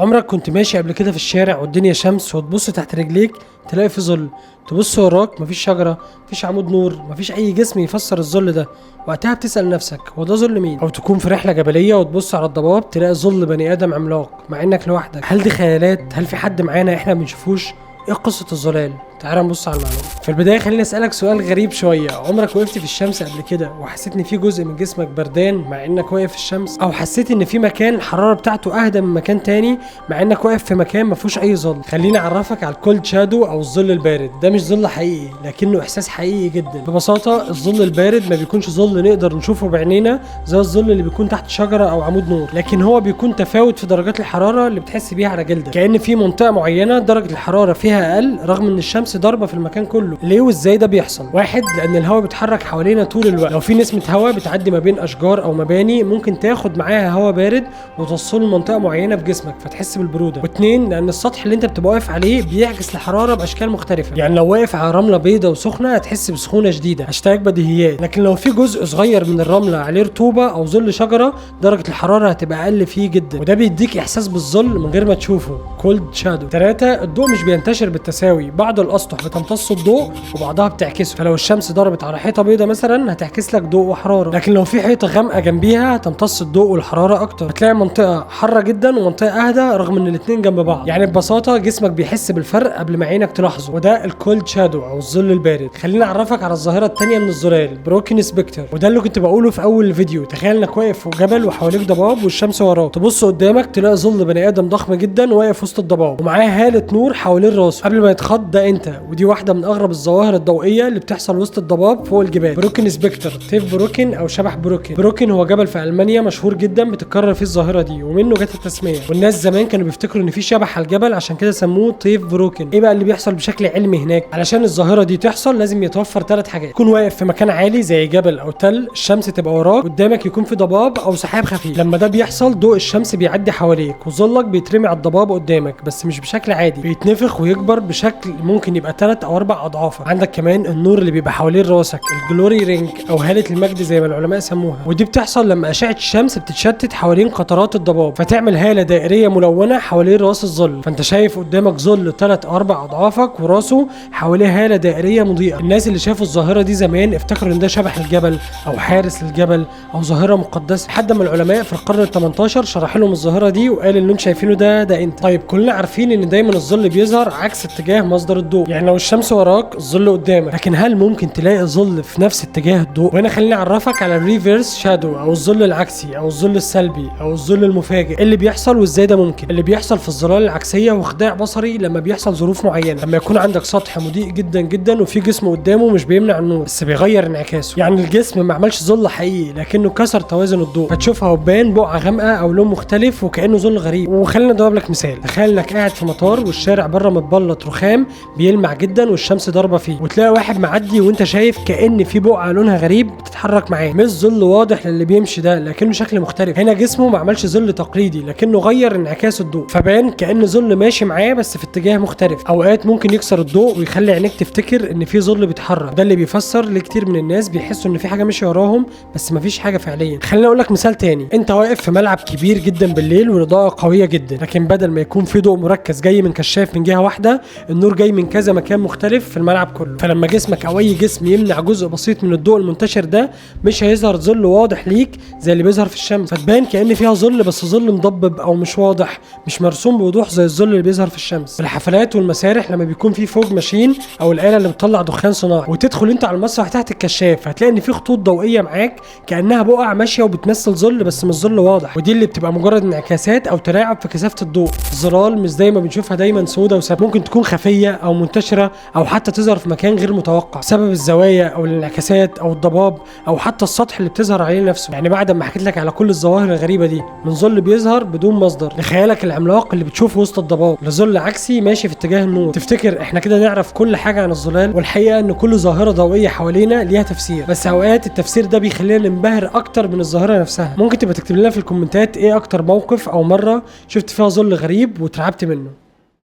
عمرك كنت ماشي قبل كده في الشارع والدنيا شمس وتبص تحت رجليك تلاقي في ظل، تبص وراك مفيش شجرة، مفيش عمود نور، مفيش أي جسم يفسر الظل ده؟ وقتها بتسأل نفسك هو ده ظل مين؟ أو تكون في رحلة جبلية وتبص على الضباب تلاقي ظل بني آدم عملاق مع إنك لوحدك. هل دي خيالات؟ هل في حد معانا إحنا ما بنشوفوش؟ إيه قصة الظلال؟ تعال نبص على المعلومة. في البداية خليني أسألك سؤال غريب شوية، عمرك وقفت في الشمس قبل كده وحسيت إن في جزء من جسمك بردان مع إنك واقف في الشمس؟ أو حسيت إن في مكان الحرارة بتاعته أهدى من مكان تاني مع إنك واقف في مكان ما فيهوش أي ظل؟ خليني أعرفك على ال cold shadow أو الظل البارد. ده مش ظل حقيقي لكنه إحساس حقيقي جدا. ببساطة الظل البارد ما بيكونش ظل نقدر نشوفه بعينينا زي الظل اللي بيكون تحت شجرة أو عمود نور، لكن هو بيكون تفاوت في درجات الحرارة اللي بتحس بيها على جلدك، كأن في منطقة معينة درجة الحرارة فيها أقل رغم إن الشمس ضاربه في المكان كله. ليه وازاي ده بيحصل؟ واحد، لان الهواء بيتحرك حوالينا طول الوقت. لو في نسمه هواء بتعدي ما بين اشجار او مباني ممكن تاخد معاها هواء بارد وتوصله لمنطقه معينة في جسمك فتحس بالبروده. واثنين، لان السطح اللي انت بتبقى واقف عليه بيعكس الحرارة باشكال مختلفة، يعني لو واقف على رملة بيضاء وسخنه هتحس بسخونه شديدة، هاشتاج بديهيات. لكن لو في جزء صغير من الرملة عليه رطوبة او ظل شجرة درجه الحرارة هتبقى اقل فيه جدا، وده بيديك احساس بالظل من غير ما تشوفه، cold shadow. ثلاثة، الضوء مش بينتشر بالتساوي، بعض الاسطح بتمتص الضوء وبعضها بتعكسه، فلو الشمس ضربت على حيطة بيضاء مثلا هتعكس لك ضوء وحرارة، لكن لو في حيطة غامقه جنبيها هتمتص الضوء والحرارة اكتر، هتلاقي منطقة حارة جدا ومنطقة اهدى رغم ان الاثنين جنب بعض. يعني ببساطة جسمك بيحس بالفرق قبل ما عينك تلاحظه، وده ال cold shadow او الظل البارد. خليني اعرفك على الظاهرة الثانية من الظلال، Brocken spectre، وده اللي كنت بقوله في اول الفيديو. تخيل انك واقف فوق جبل وحواليك ضباب والشمس وراك، تبص قدامك تلاقي ظل بني ادم ضخم جدا واقف وسط الضباب ومعاه هاله نور حوالين راسه قبل ما يتخض. ده انت، ودي واحدة من اغرب الظواهر الضوئية اللي بتحصل وسط الضباب فوق الجبال. Brocken spectre، طيف بروكن او شبح بروكن. بروكن هو جبل في المانيا مشهور جدا بتتكرر فيه الظاهرة دي ومنه جت التسمية، والناس زمان كانوا بيفتكروا ان في شبح على الجبل عشان كده سموه طيف بروكن. ايه بقى اللي بيحصل بشكل علمي هناك؟ علشان الظاهرة دي تحصل لازم يتوفر 3 حاجات: تكون واقف في مكان عالي زي جبل او تل، الشمس تبقى وراك، قدامك يكون في ضباب او سحاب خفيف. لما ده بيحصل ضوء الشمس بيعدي حواليك وظلك بيترمي على الضباب قدامك، بس مش بشكل عادي، بيتنفخ ويكبر بشكل ممكن يبقى 3 او 4 اضعافك. عندك كمان النور اللي بيبقى حوالين راسك، ال glory ring او هالة المجد زي ما العلماء سموها، ودي بتحصل لما اشعة الشمس بتتشتت حوالين قطرات الضباب فتعمل هالة دائرية ملونة حوالين راس الظل، فانت شايف قدامك ظل 3 او 4 اضعافك وراسه حواليه هالة دائرية مضيئة. الناس اللي شافوا الظاهرة دي زمان افتكروا ان ده شبح الجبل او حارس للجبل او ظاهرة مقدسة، لحد ما العلماء في القرن ال18 شرح لهم الظاهرة دي وقال اللي انتم شايفينه ده انت. طيب كلنا عارفين ان دايما الظل بيظهر عكس اتجاه مصدر الضوء، يعني لو الشمس وراك الظل قدامك، لكن هل ممكن تلاقي ظل في نفس اتجاه الضوء؟ وهنا خليني اعرفك على ال reverse shadow او الظل العكسي او الظل السلبي او الظل المفاجئ. اللي بيحصل وازاي ده ممكن؟ اللي بيحصل في الظلال العكسيه وخداع بصري لما بيحصل ظروف معينة، لما يكون عندك سطح مضيء جدا جدا وفي جسم قدامه مش بيمنع النور بس بيغير انعكاسه، يعني الجسم ما عملش ظل حقيقي لكنه كسر توازن الضوء، فتشوفها وتبان بقعة غامقه او لون مختلف وكانه ظل غريب. وخلينا اضرب لك مثال، تخيل انك قاعد في مطار والشارع بره متبلط رخام بيلمع جدا والشمس ضاربه فيه، وتلاقي واحد معدي وانت شايف كأن في بقعة لونها غريب بتتحرك معاه، مش ظل واضح للي بيمشي ده لكنه شكل مختلف. هنا جسمه ما عملش ظل تقليدي لكنه غير انعكاس الضوء فبان كأن ظل ماشي معاه بس في اتجاه مختلف. اوقات ممكن يكسر الضوء ويخلي عينيك تفتكر ان في ظل بيتحرك، ده اللي بيفسر ليه كتير من الناس بيحسوا ان في حاجة ماشية وراهم بس مفيش حاجة فعليا. خليني اقول لك مثال تاني، انت واقف في ملعب كبير جدا بالليل والاضاءة قوية جدا، لكن بدل ما يكون في ضوء مركز جاي من كشاف من جهة واحدة، النور جاي من كذا مكان مختلف في الملعب كله، فلما جسمك او اي جسم يمنع جزء بسيط من الضوء المنتشر ده مش هيظهر ظل واضح ليك زي اللي بيظهر في الشمس، فتبان كأن فيها ظل بس ظل مضبب او مش واضح، مش مرسوم بوضوح زي الظل اللي بيظهر في الشمس. في الحفلات والمسارح لما بيكون في fog machine او الاله اللي بتطلع دخان صناعي وتدخل انت على المسرح تحت الكشاف، هتلاقي ان في خطوط ضوئية معاك كانها بقع ماشية وبتمثل ظل بس مش ظل واضح، ودي اللي بتبقى مجرد انعكاسات او تلاعب في كثافة الضوء. الظلال مش زي ما بنشوفها دايما سودة وثابتة، ممكن تكون خفيه او منتشرة او حتى تظهر في مكان غير متوقع بسبب الزوايا او الانعكاسات او الضباب او حتى السطح اللي بتظهر عليه نفسه. يعني بعد ما حكيت لك على كل الظواهر الغريبة دي، من ظل بيظهر بدون مصدر لخيالك العملاق اللي بتشوفه وسط الضباب، لظل عكسي ماشي في اتجاه النور، تفتكر احنا كده نعرف كل حاجة عن الظلال؟ والحقيقة ان كل ظاهره ضوئية حوالينا ليها تفسير، بس اوقات التفسير ده بيخلينا ننبهر اكتر من الظاهرة نفسها. ممكن تبقى تكتب لنا في الكومنتات ايه اكتر موقف او مرة شفت فيها ظل غريب واترعبت منه.